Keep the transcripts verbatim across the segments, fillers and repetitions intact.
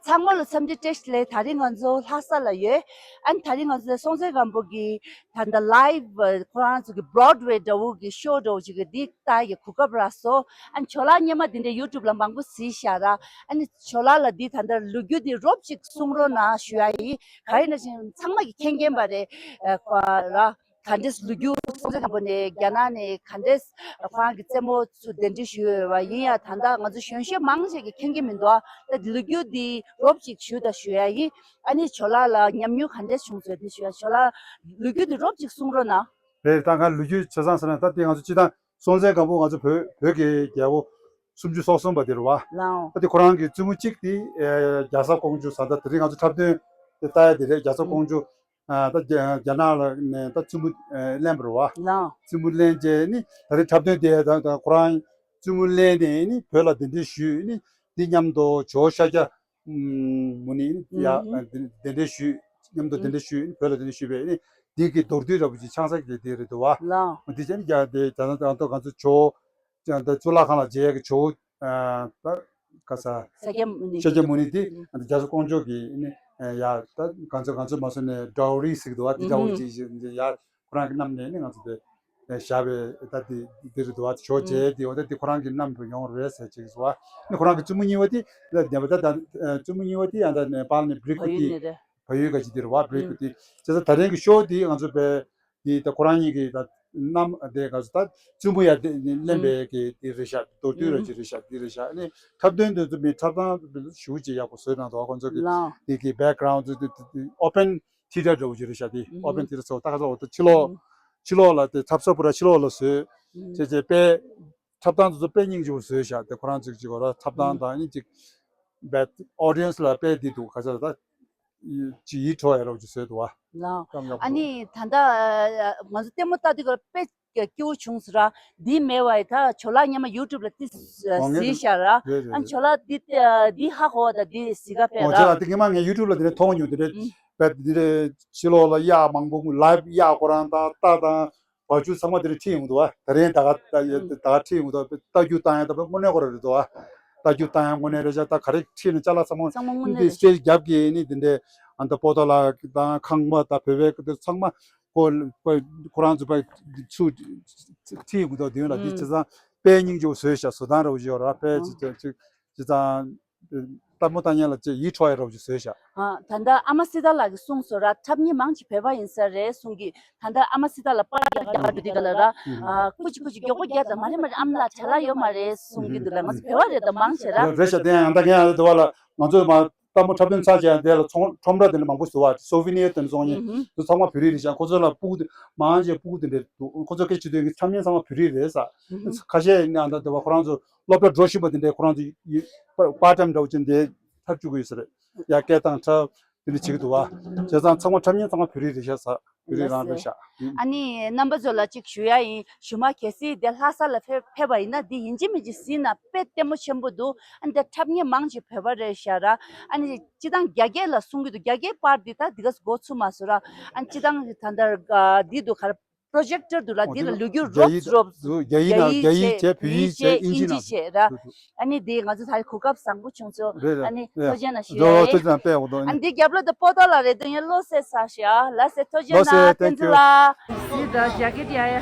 ཚང་མ་ལ་འཚམས་འདྲི་བཀྲ་ཤིས་བདེ་ལེགས། དེ་རིང་ང་ཚོ་ལྷ་ས་ལ་ཡོད། ཨ་ནི་དེ་རིང་ང་ཚོ་སྲོང་བཙན་སྒམ་པོ་གི་ད་ལྟ་ལའིབ་ཁོ་རང་ཚོ་གི་བྷོ་རོཌ་ཝེ་འདྲ་བོ་གི་ཤོ་འདྲ་བོ་ཅིག་གི་འདི་ལྟ་ཡི་གོ་སྐབས་རག་སོང་། ཨ་ནི་ཇོ་ལགས་སྔོན་མ་འདི་འདྲའི་ཡུ་ཊུབ་ལ་མང་པོ་གཟིགས་ཤག་ར། ཨ་ནི་ཇོ་ལགས་ལ་འདི་ད་ལྟ་ལོ་རྒྱུས་འདི་རོབ་ཅིག་གསུང་རོགས་གནང་ཞུ་ཡ་ཡིན། ག་རེ་ཡིན་ན་ཅིག་ཚང་མ་གི་མཁྱེན་མཁྱེན་པ་རེད། ཨ་ཁོ་ར། ག་འདྲས་ལོ་རྒྱུས་སྲོང་བཙན་སྒམ་པོ་ནས་རྒྱ་ནག་ནས་ག་འདྲས་ཁོ་རང་གི་རྩེད་མོ་ཚོ་གདན་འདྲེན་ཞུས་ཡོད་པ་ཡིན་ཡང་། ད་ལྟ་ང་ཚོ་གཞོན་གཞོན་མང་ཆེ་གིས་མཁྱེན་གྱི་མི་འདུག་ད་ལོ་རྒྱུས་འདི་རོབ་ཅིག་ཞུ་དང་ཞུ་ཡ་ཡིན། ཨ་ནི་ཇོ་ལགས་ལ་ཉམས་མྱོང་ག་འདྲས་བྱུང་ཚོད་དེ་ཞུ་ཡ། ཇོ་ལགས་ལོ་རྒྱུས་འདི་རོབ་ཅིག་གསུང་རོགས་གནང་། རེད། ད་ང་ལོ་རྒྱུས་ཆ་ཚང་ཟེར་ན། ད་དེ་ང་ཚོ་སྤྱིར་བཏང་སྲོང་བཙན་སྒམ་པོ་ང་ཚོ་བོད་བོད་ཀྱི་རྒྱལ་པོ་སུམ་ཅུ་སོ་གསུམ་པ་དེ་རེད་བ། ལའོ། ད་དེ་ཁོ་རང་གི་བཙུན་མོ་གཅིག་དེ་ཨེ་རྒྱ་བཟའ་ཀོང་ཇོ་ཟེར། ད་དེ་རིང་ང་ཚོ་འཁྲབ་སྟོན་དེ་ལྟ་ཡ་དེ་རེད། རྒྱ་བཟའ་ཀོང་ཇོ། ཨ་ད་རྒྱ་རྒྱ་ནག་ལ་ནས་ད་བཙུན་མོ་ཨེ་ལེན་པ་རེད་བ། ལའོ། བཙུན་མོ་ལེན་རྗེས་ནི་ད་རེས་འཁྲབ་སྟོན་དེ་ད་ད་ཁོ་རང་བཙུན་མོ་ལེན་ནས་ནི་བོད་ལ་གདན་འདྲེན་ཞུས། ནི་འདི་མཉམ་དུ་ཇོ་བོ་ཤཱཀྱ་མུ་ནེ་ཡ་ཨ་གདན་གདན་འདྲེན་ཞུས། མཉམ་དུ་གདན་འདྲེན་ཞུས། ནི་བོད་ལ་གདན་འདྲེན་ཞུས་པས། ནི་འདི་གི་མདོར་བསྡུས་འདྲ་པོ་ཅིག་ཆང་ས་གི་དེ་རེད་འདུག་བ། ལའོ། འདི་བྱས་ནི་རྒྱ་དེ་ད་ད་ད་ང་ཚོ་ཇོ་ད་གཙུག་ལག་ཁང་ལ་མཇལ་གི་ཇོ་བོ་ཨ་ད་ག་ས་ཤཱཀྱ་མུ་ནེ། ཤཱཀྱ་མུ་ནེ་དེ་ཨ་ད་རྒྱ་བཟའ་ཀོང་ཇོ་གི་ནི་ཡ་ད་ག་ཚོད་ག་ཚོད་མ་སོང་ནས་ཌའོ་རི་ཟེར་གི་འདུག་བ། དེ་འདྲ་བོ་ཅིག་ཡ་ཁོ་རང་གིས་བསྣམས་ནས་ནི་ང་ཚོ་དེ་བཞག་པའི་ད་དེ་དེ་རེད་འདུག་བ། ཇོ་བོ་མཇལ་དེ་འོ་ད་དེ་ཁོ་རང་གིས་བསྣམས་པ་ཡོང་རེད་ཟེར་ཅིག་ཟེར་བ། ནི་ཁོ་རང་གི་བཙུན་མོ་གཉིས་པ་དེ་ད་བདེན་པ་ད་ད་བཙུན་མོ་གཉིས་པ་དེ་ཡང་ད་ནེ་པཱལ་ནས་བྲིག་པ་དེ་བལ་ཡུལ་ག་ཅིག་དེ་རེད་བ། བྲིག་པ་དེ་བྱས་ཙང་ད་རིང་གི་ཤོ་དེ་ང་ཚོ་བས། དེ་ད་ཁོ་རང་གཉིས་ཀྱིས་ད་གནམ་དེ་ག་ཚོད་ད་བཙུན་མོ་ཡ་དེ་ལེན་པའི་གི་དེ་རེད་ཤག་མདོར་བསྡུས་ར་ཅིག་རེད་ཤག་དེ་རེད་ཤག་ནི་འཁྲབ་སྟོན་དེ་ཚོ་མི་འཁྲབ་སྟངས་དེ་ཚོ་ཞེ་པོ་ཅིག་ཡག་པོ་བཟོས་གནང་འདུག་ཁོང་ཚོ་གི་ལའོ། དེ་གི་བེག་གྷ་རའུན་དེ་དེ་ཨོ་པན་ཐི་ཡ་ཊར་འདྲ་བོ་ཅིག་རེད་ཤག་དེ་ཨོ་པན་ཐི་ཡ་ཊར་ཚོ་ད་ག་ཚོད་འོ་ད་ཕྱི་ལོགས་ཕྱི་ལོགས་ལ་དེ་འཁྲབ་ས་པུ་ར་ཕྱི་ལོགས་ལ་བཟོས་བྱས་བྱས་པས། འཁྲབ་སྟངས་དེ་ཚོ་དཔེ་སྙིང་རྗེ་པོ་བཟོས་ཤག་དེ་ཁོ་རང་ཚོས་ཅིག་གོ་ར་འཁྲབ་སྟངས་དང་ཨ་ནི་ཅིག་བས་ཨོ་ཌི་ཡན་སི་ལ་དཔེ་འདི་འདུག་ག་ཚོད་ད་ཅིག་ཡིད་འཕྲོག་ཡ་རོགས་ཅིག་བཟོས་འདུག་བ། ལའོ། ཨ་ནི་ད་ལྟ་ང་ཚོ་ལྟད་མོ་ལྟ་དུས་སྐབས་དཔེ་སྐྱིད་པོ་བྱུང་སོང་ར། འདི་མེད་པ་ཡི་ད་ཇོ་ལགས་སྔོན་མ་ཡུ་ཊུབ་ལ་ཏི་གཟིགས་ཤག་ར། རེད་རེད་ཨ་ནི་རེད། ཇོ་ལགས་འདི་འདི་ཧ་གོ་བ་ད་འདི་གཟིགས་ག་ཕེབས་ཨོ་ར། ཇོ་ལགས་འདི་སྔོན་མ་ངས་ཡུ་ཊུབ་ལ་དེ་འདྲ་མཐོང་མྱོང་། དེ་འདྲ་ཨུ། བས་དེ་འདྲ་ཕྱི་ལོགས་ལ་གཡག་མང་པོ་ལའིབ་གཡག་ཁོ་རང་དང་རྟ་དང་བ་ཕྱུགས་ཚང་མ་དེ་འདྲ་ཁྲིད་ཡོང་འདུག་བ། ད་རེས་ད་ག་ད་ད་ག་ཁྲིད་ཡོང་འདུག་རྟ་རྒྱུག་བཏང་ཡ་ད་དངོས་གནས་ཁོ་རང་རེད་འདུག་བ། རྟ་རྒྱུག་བཏང་ཡ་དངོས་གནས་རེད་ཤག་ད་ག་རེ་ཁྲིད་ནས་ཅ་ལག་ཚང་མ་ཚང་མ་དངོས་གནས་འདི་རེད། སི་ཊེ་ཇི་རྒྱབ་ཀྱི་ནི་དེ་འདྲའི་ཨ་ད་པོ་ཏོ་ལགས་དང་ཁང་པ་དང་བོད་པའི་དེ་ཚང་མ་ཁོ་ཁོ་ཁོ་རང་ཚོ་པ་ཚུར་ཁྲིད་ཡོང་འདུག་དེ་ཡོང་ལ་འདི་ཨུ། བྱས་ཙང་དཔེ་སྙིང་རྗེ་པོ་བཟོས་ཤག་བཟོ་སྟངས་ར་བ་ཞིག་ཡོད་ར། དཔེ་ཨུ། ཅིག་ཅིག་བྱས་ཙང་། ལྟད་མོ་ལྟ་མཁན་ལ་ཅིག་ཡིད་འཕྲོག་ཡ་རོགས་ཅིག་བཟོས་ཤག་ཨ་ད་ལྟ་ཨ་མ་སི་ཏཱ་ལགས་ཀྱིས་གསུངས་སོང་ར། འཁྲབ་མཁན་མང་ཆེ་བོད་པ་ཡིན་ས་རེད་གསུང་གི། ད་ལྟ་ཨ་མ་སི་ཏཱ་ལགས་པར་རྒྱག་ག་འགྲོ་དུས་ག་ལ་ར། ཨ་ཀུ་ཅི་ཀུ་ཅི་མགྱོགས་པོ་རྒྱག་དང་། མ་རེད་མ་རེད། ཨ་མ་ལགས་བྲེལ་བ་ཡོད་མ་རེད་གསུང་གི་འདུག་ལ། ང་ཚོ་བོད་པ་རེད་ད་མང་ཆེ་ར། རེད་ཤག་དེ་ཡང་ད་ངས་ཨ་ད་བ་ལ་ང་ཚོ་མ་ལྟད་མོ་འཁྲབ་སྟོན་ཚར་རྗེས་དེ་ལ་ཚོང་ཁྲོམ་ར་དེ་འདྲ་མང་པོ་བཟོ་བ། སོ་ཝི་ནི་ཡར་དེ་འདྲ་བཙོང་མཁན་དེ་ཚང་མ་བོད་རིགས་རེད་ཤག་ཁོ་ཚོ་ལ་ཕྲུ་གུ་དེ་མང་ཆེ་ཕྲུ་གུ་དེ་འདྲ་འདུག་ཁོ་ཚོ་སྐད་ཆ་དོན་གྱི་འཁྲབ་མཁན་ཚང་མ་བོད་རིགས་རེད་ས། ཁ་ཤས་ནི་ཨ་ད་དེ་བ་ཁོ་རང་ཚོ་སློབ་གྲྭ་འགྲོ་བཞིན་པ་དེ་འདྲའི་ཁོ་རང་ཚོ་ཡི་པར་པར་ཊའིམ་འདྲ་བོ་ཅིག་འདི་འཁྲབ་བཅུག་གི་ཡོད་ས་རེད། ཡ་སྐད་བཏང་འཁྲབ་དེ་འདྲ་བྱེད་ཀྱི་འདུག་བ། བྱས་ཙང་ཚང་མ་འཁྲབ་མཁན་ཚང་མ་བོད་རིགས་རེད་ཤག་ས། བོད་རིགས་རང་རེད་ཤག་ཨ་ནི་རྣམ་པ་ཚོ་ལ་གཅིག་ཞུ་ཡ་ཡིན། ཞུ་མ་གལ་སྲིད་དེ་ལྷ་ས་ལ་ཕེབས་ཕེབས་པ་ཡིན་ན་འདི་ཡིན་གཅིག་མིན་གཅིག་གཟིགས་ན་དཔེ་ལྟད་མོ་ཆེན་པོ་འདུག་ཨ་ནི་དེ་འཁྲབ་མཁན་མང་ཆེ་བོད་པ་རེད་ཤག་ར། ཨ་ནི་སྤྱི་བཏང་རྒྱ་སྐད་ལ་གསུང་གི་འདུག་རྒྱ་སྐད་པར་འདི་ད་འདི་ག་འགོ་ཚུགས་མ་སོང་ར། ཨ་ནི་སྤྱི་བཏང་འདི་ད་ལྟ་འདི་འདུག་ག་ར། པྲོ་ཇེག་ཊར་འདུག་ལ། འོ་འདི་ལ་ལོ་རྒྱུས་རྒྱ་རོབ་ཡིག་རོབ་རྒྱ་ཡིག་ནང་རྒྱ་ཡིག་བྱས་བོད་ཡིག་བྱས་ཨིན་ཇི་ནང་། བྱས་ར། ཨ་ནི་འདི་ང་ཚོ་ད་རེས་གོ་སྐབས་བཟང་པོ་བྱུང་ཚོ། རེད་རེད། ཨ་ནི་ཐུགས་རྗེ་གནང་ཞུ་ཡ་ཡིན། ཐུགས་རྗེ་གནང་། དཔེ་འོ་དོ་ཨ་ནི་འདི་རྒྱབ་ལོགས་དུ་པོ་ཏོ་ལ་རེད་དོ། ཡ་བློ་གསལ་ས་ཞིག་ཨ། ལགས་སེ་ཐུགས་རྗེ་གནང་། བློ་གསལ། ཐེང་ཀིའུ་ལགས། ཟི་ད་རྒྱ་སྐད་ཡ་ཡ་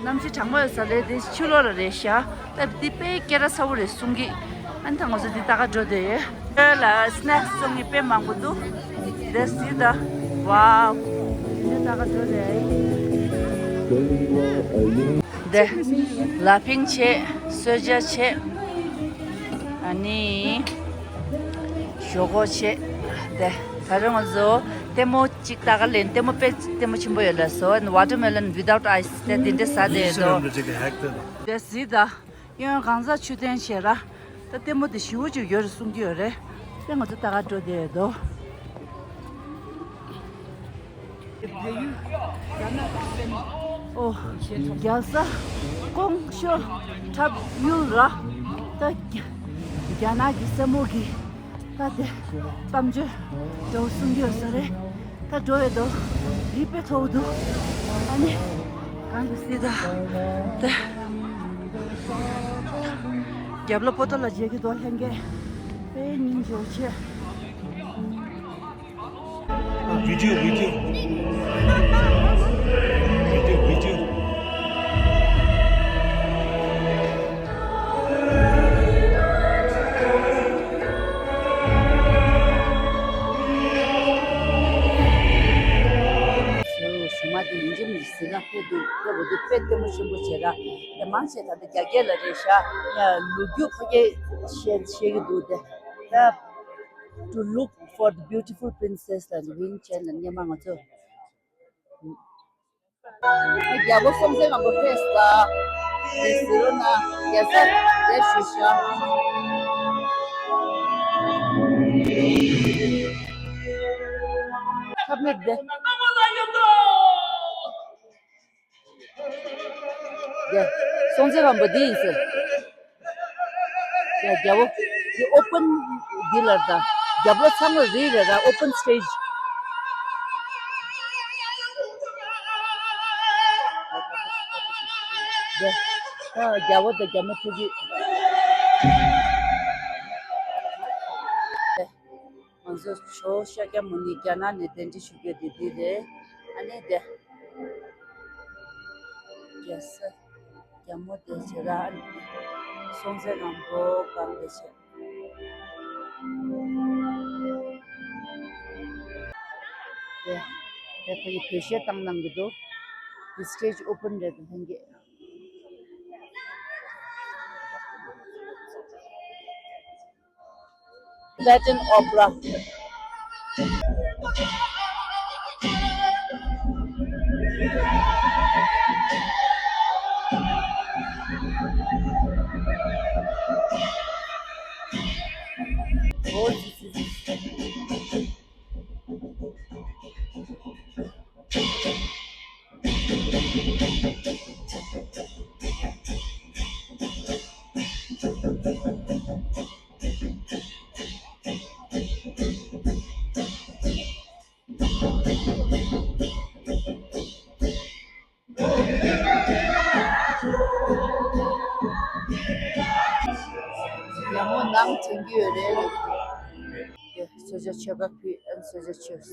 གནམ་གཤིས་གྲང་མོ་ཡོད་ས་རེད། དེ་ཕྱི་ལོགས་ལ་རེད་ཤག་ད་འདི་དཔེ་སྐད་གྲགས་ཚ་བོ་རེད་གསུང་གི། ཨ་ནི་ད་ང་ཚོ་འདི་ལྟ་ག་འགྲོ་བསྡད་ཡོད། ཁྱོད་ལ་སི་ནེག་སི་བཙོང་མཁན་དཔེ་མང་པོ་འདུག་དེ་གཟིགས་དང་། ཝའོ། འདི་ལྟ་ག་འགྲོ་རེད། དེ་ལ་ཕིང་བྱས། གསོལ་ཇ་བྱས། ཨ་ནི་ཞོག་ཁོག་བྱས། དེ་ད་རུང་ང་ཚོ་ལྟད་མོ་གཅིག་ལྟ་ག་ལེན། ལྟད་མོ་དཔེ་ལྟད་མོ་ཆེན་པོ་ཡོད་ལ་སོ། Watermelon without ice དེ་འདི་འདྲ་ཟ་བསྡད་ཡོད་དོ། དེ་གཟིགས་དང་། གཡོན་གངས་ས་མཆོད་རྟེན་བྱས་ར། ད་ལྟད་མོ་དེ་ཞེ་པོ་ཅིག་ཡོད་རེད་གསུང་གི་ཡོད་རེད། དེ་ང་ཚོ་ལྟ་ག་འགྲོ་བསྡད་ཡོད་དོ། ཨོ། རྒྱལ་ས་ཀོང་ཤོ་འཁྲབ་ཡུལ་ར། ད་རྒྱ་རྒྱ་ནག་གི་སྲས་མོ་གི་ད་དེ་གཏམ་བརྗོད་འདྲ་བོ་གསུང་གི་ཡོད་ས་རེད། ད་འགྲོ་ཡོད་དོ། ཡིད་དཔེ་ཚ་བོ་འདུག་ཨ་ནི་གང་གི་སྲིད་ད་དེ་རྒྱབ་ལ་པོ་ཏོ་ལ་མཇལ་གི་འདུག་ལྷན་རྒྱས་དཔེ་སྙིང་རྗེ་བོ་ཆེ། video video video video ཞུ་མ་དེ་ཡིན་གཅིག་མིན་གཅིག་ཟིན་ན་ཕེབས་འདུག་ཕེབས་འདུག་དཔེ་ལྟད་མོ་ཆེན་པོ་བྱེད་ར། དེ་མང་ཆེ་ད་ལྟ་རྒྱ་སྐད་ལ་རེད་ཤག་ཡ་ལོ་རྒྱུས་ཕ་གིར་བཤད་བཤད་ཀྱི་འདུག་དེ་ད། To look for the beautiful princess ལ་རིན་ཆེན་ལ་སྔོན་མ་ང་ཚོ། རྒྱལ་པོ་སྲོང་བཙན་སྒམ་པོ་ཕེབས་ས་དེ་ཟེར་ན་རྒྱལ་ས་དེ་ཞུ་ཤག་ཁབ་མེད་དེ། ཡ། སྲོང་བཙན་སྒམ་པོ་འདི་ཡིན་ཟེར། ཡ་རྒྱལ་པོ། འདི་ཨོ་པན་འདི་ལ་ད། རྒྱབ་ལོགས་ཚང་མ་རི་རེད་ད། ཨོ་པན་སི་ཊེ་ཇི། ཡ། ད་རྒྱལ་པོ་དང་རྒྱལ་མོ་ཐུག་གི། ང་ཚོ་ཇོ་ཤཱཀྱ་མུ་ནི་རྒྱ་ནག་ནས་གདན་འདྲེན་ཞུ་རྒྱུ་དེ་འདི་རེད། ཨ་ནི་དེ། རྒྱལ་ས་རྒྱལ་མོ་དེ་བྱེད་ར། ཨ་ནི་སྲོང་བཙན་སྒམ་པོ་སྒང་དེ་བྱེད། དེ་དེ་ཁོ་ཡི་བོད་གཞས་བཏང་གནང་གི་འདུག་དེ་སི་ཊེ་ཇི་ཨོ་པན་རེད་འདུག་ལྷན་རྒྱས། Latin opera. Oh, this is རྒྱལ་མོ་ནང་དྲན་གྱི་ཡོད་རེད། གསོལ་ཇ་མཆོད་པ་ཕུལ། ཨན་གསོལ་ཇ་མཆོད།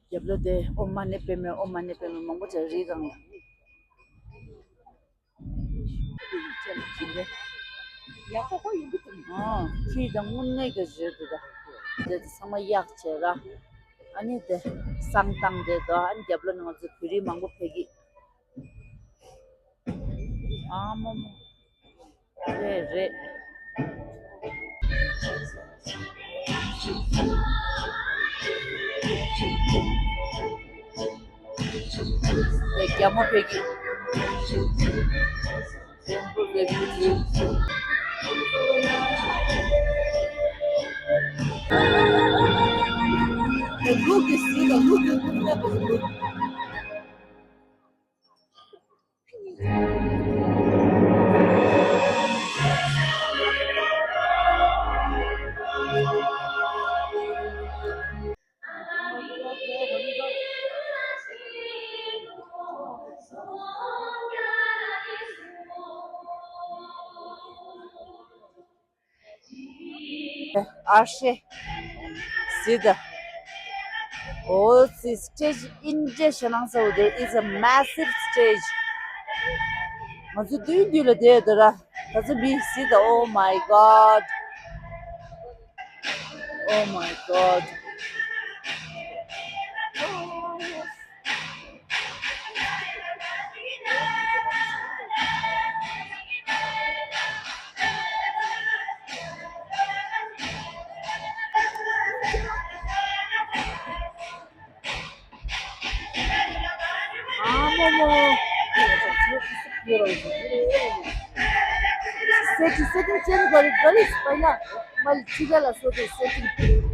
རྒྱབ་ལོགས་དེ་ཨོཾ་མ་ཎི་པདྨེ། ཨོཾ་མ་ཎི་པདྨེ་མང་པོ་བྱས་རི་སྒང་ལ། ཡག་པོ་ཡིན་གྱི་འདུག་ཨ། ཁྱི་དང་དངོས་གནས་ཀྱི་བཟོས་འདུག་ད། དེ་ཚང་མ་གཡག་བྱས་ར། ཨ་ནི་དེ་བསང་བཏང་དེ་དོ། ཨ་ནི་རྒྱབ་ལོགས་ནང་ང་ཚོ་བོད་རིགས་མང་པོ་ཕེབས་ཀྱི། ཨ་མ་མ། རེད་རེད། རྒྱ་མོ་ཕེབས་ཀྱི། ལུག་གི་ཟིལ་དང་ལུག་གི་ལུག་ལ་ཨར་ཤེ། ཟིལ་དང་། ཨོ་ཙི། སི་ཊེ་ཇི་ཨིན་ཇི་ཞེ་ནང་ས་འོ། There is a massive stage. ང་ཚོ་མདུན་མདུན་ལ་བསྡད་ཡོད་ར། ད་ཚོ་མི་ཟིལ་དང་། Oh my God. Oh my God. ཨ་མ་མ། སེ་ཊིང་སེ་ཊིང་ཅན་ག་རེ་ག་རེ་སྤེལ་ན་མ་ལ་ཅི་ག་ལ་སོ་དེ་སེ་ཊིང་།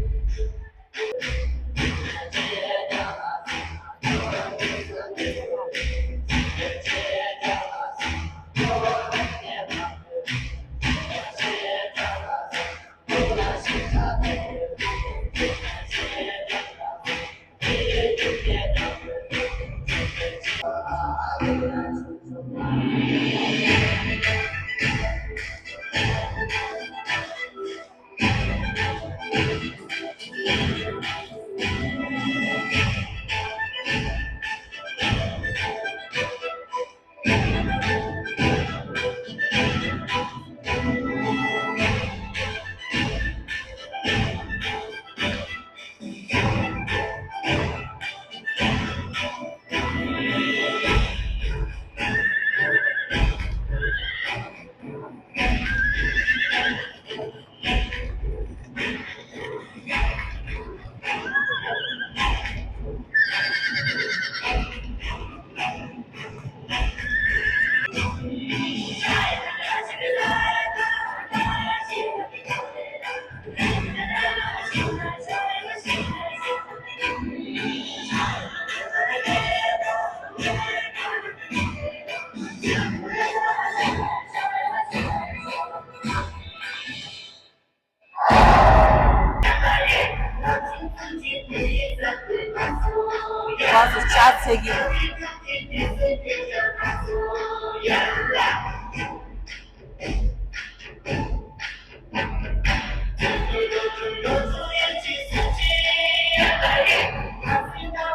ཟེར་གི།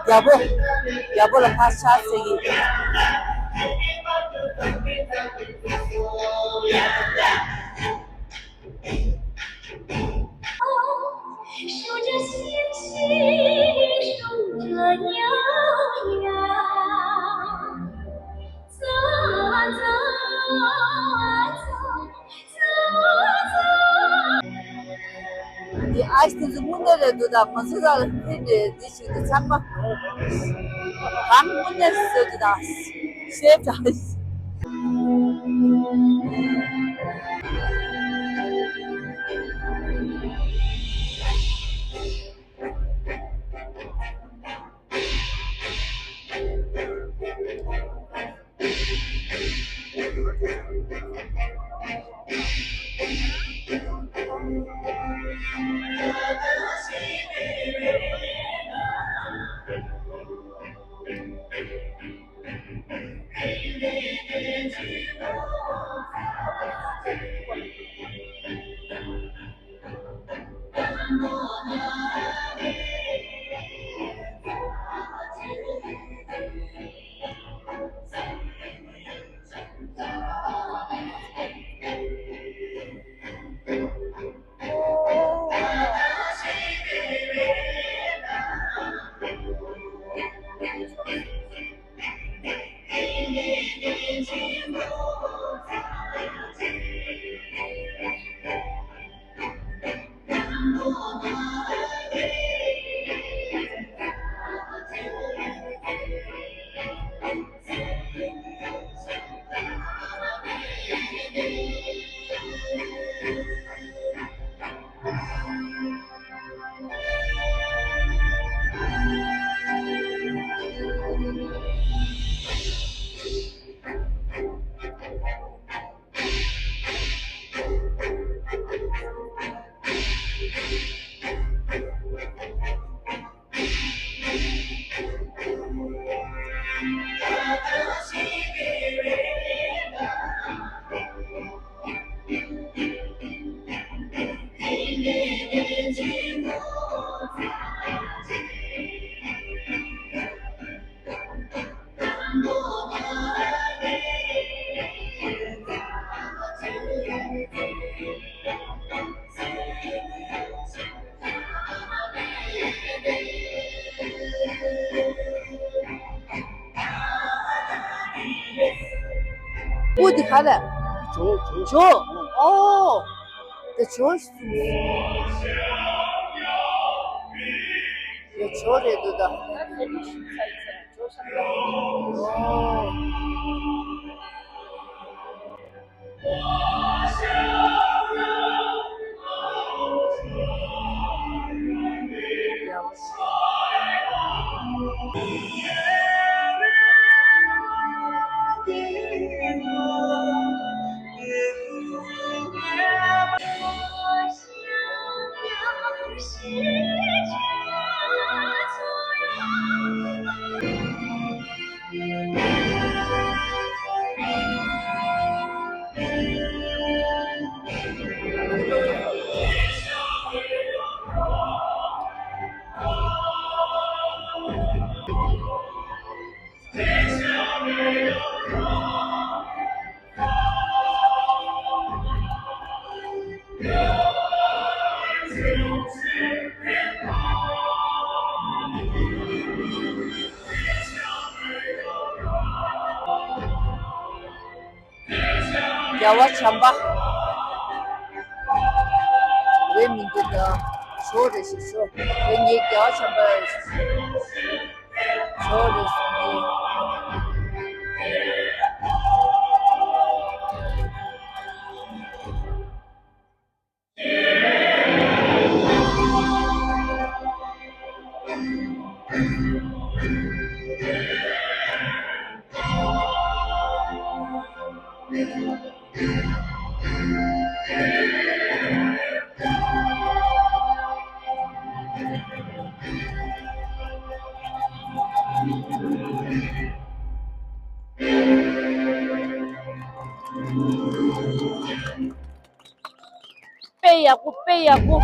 རྒྱལ་པོ། རྒྱལ་པོ་ལ་ཕར་ཆགས་ཟེར་གི། འདི་ཨ་ཞེ་དེ་ཚོ་དངོས་གནས་རེད་འདུག་ད་ཁོང་ཚོ་ལ་ཕན་འདི་འདི་ཞིག་འདི་ཚང་མ་གང་དངོས་གནས་བཟོས་འདུག་ད་ཤེས་བྱ། པོ་འདི་ག་རེད། ཇོ། ཇོ། ཇོ། ཨོ། དེ་ཇོ་ཞིག་དེ་ཇོ་རེད་འདུག་ད། ཨོ། རྒྱལ་བ་བྱམས་པ། བའི་མིང་དེ་དང་ཞོ་རེ་ཞིག་ཞོ། བའི་ངའི་རྒྱལ་བ་བྱམས་པ་ཞོ་རེ་ཞིག་ནི། དཔེ་ཡག་པོ། དཔེ་ཡག་པོ།